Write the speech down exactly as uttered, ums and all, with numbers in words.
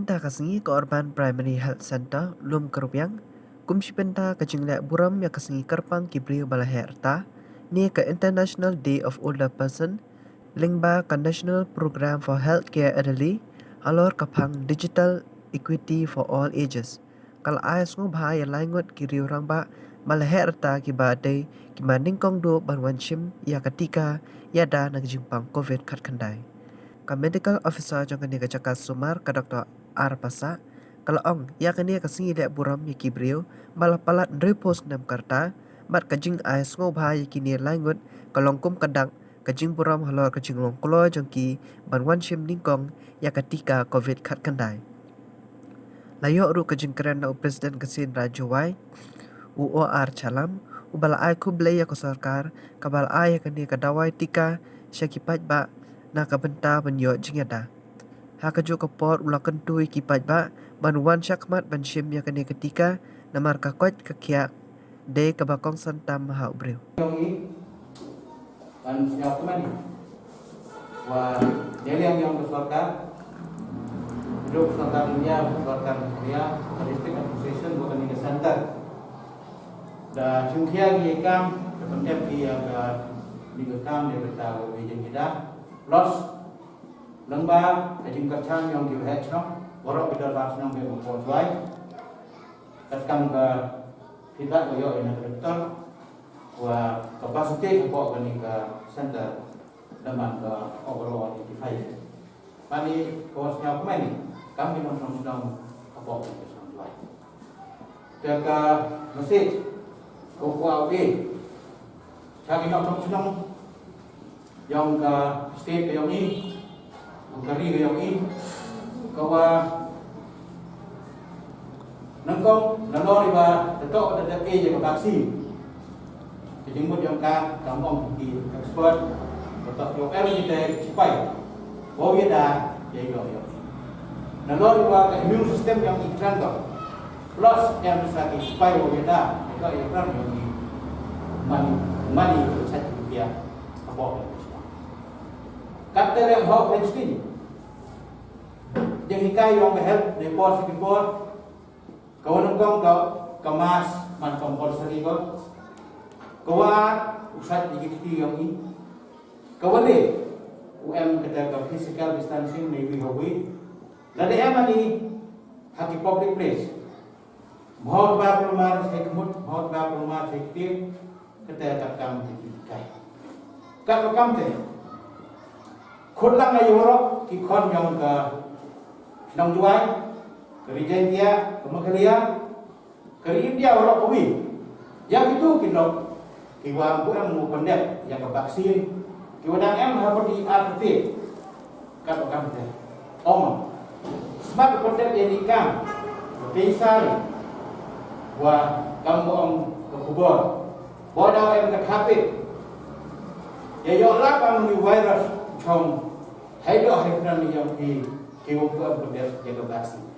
Mynta ka sngi ka Urban Primary Health Centre, Lum Kerbiang, kum shi bynta ka jingleh burom ïa ka sngi kyrpang ki briew ba la heh rta, ne ka International Day of Older Person, lyngba ka National Program for Healthcare Elderly, halor ka phang Digital Equity for All Ages. Ka la ai sngewbha ïa lai ngut ki riew rangbah ba la heh rta kiba dei kiba nyngkong duh ban wan shim ïa ka tika ïada na ka jingpang covid khatkhyndai. Ka Medical Officer jong kane ka jaka sumar, ka Doktor R Passah, ka la ong ïa kane ka sngi leh burom ïa ki briew ba la palat hynriewphew snem ka rta, bad ka jingai sngewbha ïa kine lai ngut ka long kum ka dak ka jingburom halor ka jinglong kloi jong ki ban wan shim nyngkong ïa ka tika covid khatkhyndai. La ïoh ruh ka jingkren na u President ka seng Raid Jowai, u O R Shylla, uba la ai khublei ïa ka sorkar kaba la ai ïa kane ka dawai tika sha ki paidbah na ka bynta ban ïoh jingïada. Ha kajuh ka por u la kyntu ïa ki paidbah ban wan shakhmat ban shim ïa kane ka tika, namar ka koit ka khiah dei kaba kongsan tam ha u briew. Ban sñiawkmen wa ne liang yong ka sorkar, duk sorkar India, sorkar Meghalaya, ka District Administration, wa kani ka center, da chungkhia ki kam da pyndep ki ya ka ni ka kam de beta wa wi jeng kita. Plus lyngba ka jingkyrchan yong ki waheh chnong, warok ki dorbar chnong ki mukho Jowai, katkam ka feedback wa yoh ina ka doktor, wa capacity ka pok kani ka center da man ka overall eighty-five. Mani ka wa sñiaw kmen ni kam ki nongchnong shnong ka pok kani ka shnong Jowai. Te ka message ka wa e cha ki nongchnong shnong yong ka state ka yong i, yong ka ri ka yong i, ka wa nangkong nalor iba da tok da dep e ya ka vaccine. Ka jingmut yong ka, ka mong ki expert, ka tok yong em ni te sipai. Wow ya da, ya yong yong. Nalor iba ka immune system yong i kran ka. Plus em sa ki sipai wow ya da, ya ka ya kran yong i. Mani, mani ka chat ki pia, ka bok yong i. Kat te le hok pen skin. Jeng hikai yong ka health, ne por skin por. Ka wa nangkong ka, ka mask man compulsory ko. Ka wa u sait ni ki kti yong i. Ka wa le u em kata ka physical distancing ne wi ha wi. Lada em ani ha ki public place. Mhot ba kulmar sai kmut, mhot ba kulmar sai kti. Kata ka kam te ki kai. Ka kam te. Khut lang ayu warok ki khon yong ka shnong Jowai, ka ri Jaintia, ka Meghalaya, ka ri India warok ka wi. Ya kitu ki lok ki wa bu em mu pendek ya ka vaksin. Ki wa dang em ha pati ar pati. Kat wa kam te. Ong. Smat wa dep ya ni kam. Wa pei sari. Wa kam wa ong ka khubor. Wa da em ka khapit. Ya yo la kam ni virus chong. Hai do hai pran ni yang ki ki wa wa dep ya ka vaksin.